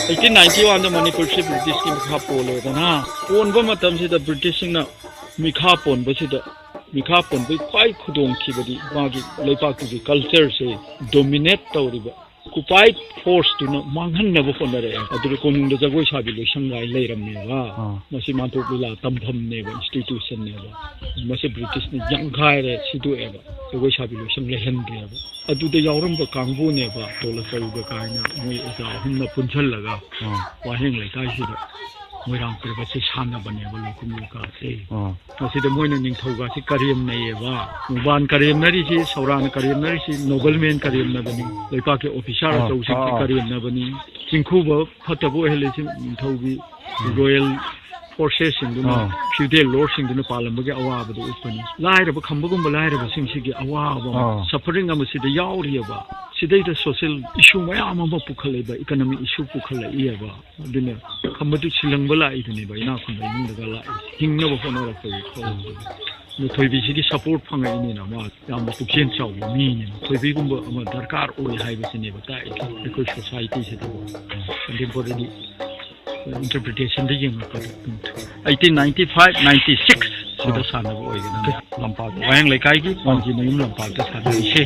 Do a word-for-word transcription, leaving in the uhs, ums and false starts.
Eighteen ninety ꯋꯥꯟꯗ ꯃꯅꯤꯄꯨꯔꯁꯤ ꯕ꯭ꯔꯤꯇꯤꯁꯀꯤ ꯃꯈꯥ ꯄꯣꯜꯂꯦꯗꯅ꯫ ꯄꯣꯟꯕ ꯃꯇꯝꯁꯤꯗ ꯕ꯭ꯔꯤꯇꯤꯁꯁꯤꯡꯅ ꯃꯤꯈꯥ ꯄꯣꯟꯕꯁꯤꯗ, ꯃꯤꯈꯥ ꯄꯣꯟꯕꯒꯤ ꯈ꯭ꯋꯥꯏ ꯈꯨꯗꯣꯡꯊꯤꯕꯗꯤ ꯃꯥꯒꯤ ꯂꯩꯕꯥꯛꯇꯨꯒꯤ ꯀꯜꯆꯔꯁꯦ ꯗꯣꯃꯤꯅꯦꯠ ꯇꯧꯔꯤꯕ, ꯀꯨꯄꯥꯏ ꯐꯣꯔꯁꯇꯨꯅ ꯃꯥꯡꯍꯟꯅꯕ ꯍꯣꯠꯅꯔꯛꯑꯦ꯫ ꯑꯗꯨꯗ ꯀꯣꯅꯨꯡꯗ ꯖꯒꯣꯏ ꯁꯥꯕꯤ ꯂꯣꯏꯁꯪ ꯀꯥꯏ ꯂꯩꯔꯝꯃꯦꯕ꯫ ꯑꯥ꯫ ꯃꯁꯤ ꯃꯥꯟꯇꯣꯞ ꯂꯤꯂꯥ ꯇꯝꯐꯝꯅꯦꯕ, ꯏꯟꯁꯇꯤꯇ꯭ꯌꯨꯁꯟꯅꯦꯕ꯫ ꯃꯁꯤ ꯕ꯭ꯔꯤꯇꯤꯁꯅ ꯌꯥꯡꯈꯥꯏꯔꯦ, ꯁꯤꯗꯣꯛꯑꯦꯕ꯫ ꯖꯒꯣꯏ ꯁꯥꯕꯤ ꯂꯣꯏꯁꯪ ꯂꯩꯍꯟꯗ꯭ꯔꯦꯕ꯫ ꯑꯗꯨꯗ ꯌꯥꯎꯔꯝꯕ ꯀꯥꯡꯕꯨꯅꯦꯕ, ꯇꯣꯂꯀꯧꯕ ꯀꯥꯏꯅ ꯃꯣꯏ ꯑꯣꯖꯥ ꯑꯍꯨꯝꯅ ꯄꯨꯟꯁꯤꯜꯂꯒ ꯑꯥ꯫ ꯋꯥꯍꯦꯡ ꯂꯩꯀꯥꯏꯁꯤꯗ ꯃꯣꯏꯔꯥꯡ ꯄꯔꯕꯁꯦ ꯁꯥꯟꯅꯕꯅꯦꯕ, ꯂꯣꯏꯀꯨꯝꯕꯤ ꯀꯥꯁꯦ꯫ ꯑꯥ꯫ ꯃꯁꯤꯗ ꯃꯣꯏꯅ ꯅꯤꯡꯊꯧꯒꯁꯤ ꯀꯔꯦꯝꯅꯩꯌꯦꯕ꯫ ꯃꯨꯕꯥꯟ ꯀꯔꯦꯝꯅꯔꯤꯁꯤ, ꯁꯧꯔꯥꯅ ꯀꯔꯦꯝꯅꯔꯤꯁꯤ, ꯅꯣꯕꯜꯃꯦꯟ ꯀꯔꯦꯝꯅꯕꯅꯤ, ꯂꯩꯄꯥꯛꯀꯤ ꯑꯣꯐꯤꯁꯥꯔ ꯑꯥ, ꯑꯆꯧꯕꯁꯤꯡꯁꯤ ꯑꯥ, ꯑꯥ꯫ ꯀꯔꯦꯝꯅꯕꯅꯤ꯫ ꯆꯤꯡꯈꯨꯕ ꯐꯠꯇꯕ ꯑꯣꯏꯍꯜꯂꯤꯁꯤ ꯅꯤꯡꯊꯧꯒꯤ ꯎꯝ꯫ ꯔꯣꯌꯦꯜ ꯐꯣꯔꯁꯦꯁꯁꯤꯡꯗꯨꯅ, ꯑꯥ꯫ ꯐ꯭ꯌꯨꯗꯦꯜ ꯂꯣꯔꯗꯁꯤꯡꯗꯨꯅ ꯄꯥꯜꯂꯝꯕꯒꯤ ꯑꯋꯥꯕꯗꯨ ꯎꯠꯄꯅꯤ꯫ ꯂꯥꯏꯔꯕ ꯈꯝꯕꯒꯨꯝꯕ ꯂꯥꯏꯔꯕꯁꯤꯡꯁꯤꯒꯤ ꯑꯋꯥꯕ ꯑꯃ, ꯑꯥ꯫ ꯁꯐꯔꯤꯡ ꯑꯃ ꯁꯤꯗ ꯌꯥꯎꯔꯤꯑꯕ꯫ ꯁꯤꯗꯩꯗ ꯁꯣꯁꯤꯌꯦꯜ ꯏꯁꯨ ꯃꯌꯥꯝ ꯑꯃ ꯄꯨꯈꯠꯂꯛꯏꯕ, ꯏꯀꯅꯣꯃꯤꯛ ꯏꯁꯨ ꯄꯨꯈꯠꯂꯛꯏꯑꯕ꯫ ꯑꯗꯨꯅ ꯈꯝꯕꯗꯨ ꯁꯤꯜꯂꯪꯕ ꯂꯥꯛꯏꯗꯨꯅꯦꯕ, ꯏꯅꯥꯛ ꯈꯨꯟꯕ ꯏꯃꯨꯡꯗꯒ ꯂꯥꯛꯏ, ꯍꯤꯡꯅꯕ ꯍꯣꯠꯅꯔꯛꯄꯒꯤ ꯊꯕꯛꯇꯨ꯫ ꯑꯗꯨ ꯊꯣꯏꯕꯤꯁꯤꯒꯤ ꯁꯄꯣꯔꯠ ꯐꯪꯉꯛꯏꯅꯤꯅ, ꯃꯥ ꯌꯥꯝꯅ ꯄꯨꯛꯆꯦꯜ ꯆꯥꯎꯕ ꯃꯤꯅꯦꯕ꯫ ꯊꯣꯏꯕꯤꯒꯨꯝꯕ ꯑꯃ ꯗꯔꯀꯥꯔ ꯑꯣꯏ ꯍꯥꯏꯕꯁꯤꯅꯦꯕ ꯇꯥꯛꯏꯁꯦ ꯑꯩꯈꯣꯏ ꯁꯣꯁꯥꯏꯇꯤꯁꯤꯗ꯫ ꯀꯟꯇꯦꯝꯄꯣꯔꯔꯤ ꯏꯟꯇꯔꯄ꯭ꯔꯤꯇꯦꯁꯟꯗ ꯌꯦꯡꯉꯛꯄꯗ ꯑꯗꯨꯝ eighteen ninety five ninety six ꯁꯤꯗ ꯑꯥ꯫ ꯁꯥꯟꯅꯕ ꯑꯣꯏꯒꯅꯤ꯫ ꯂꯝꯄꯥꯛ, ꯋꯥꯍꯦꯡ ꯂꯩꯀꯥꯏꯒꯤ ꯑꯥ꯫ ꯄꯥꯟꯖꯤ ꯃꯌꯨꯝ ꯂꯝꯄꯥꯛꯇ ꯁꯥꯟꯅꯔꯤꯁꯦ꯫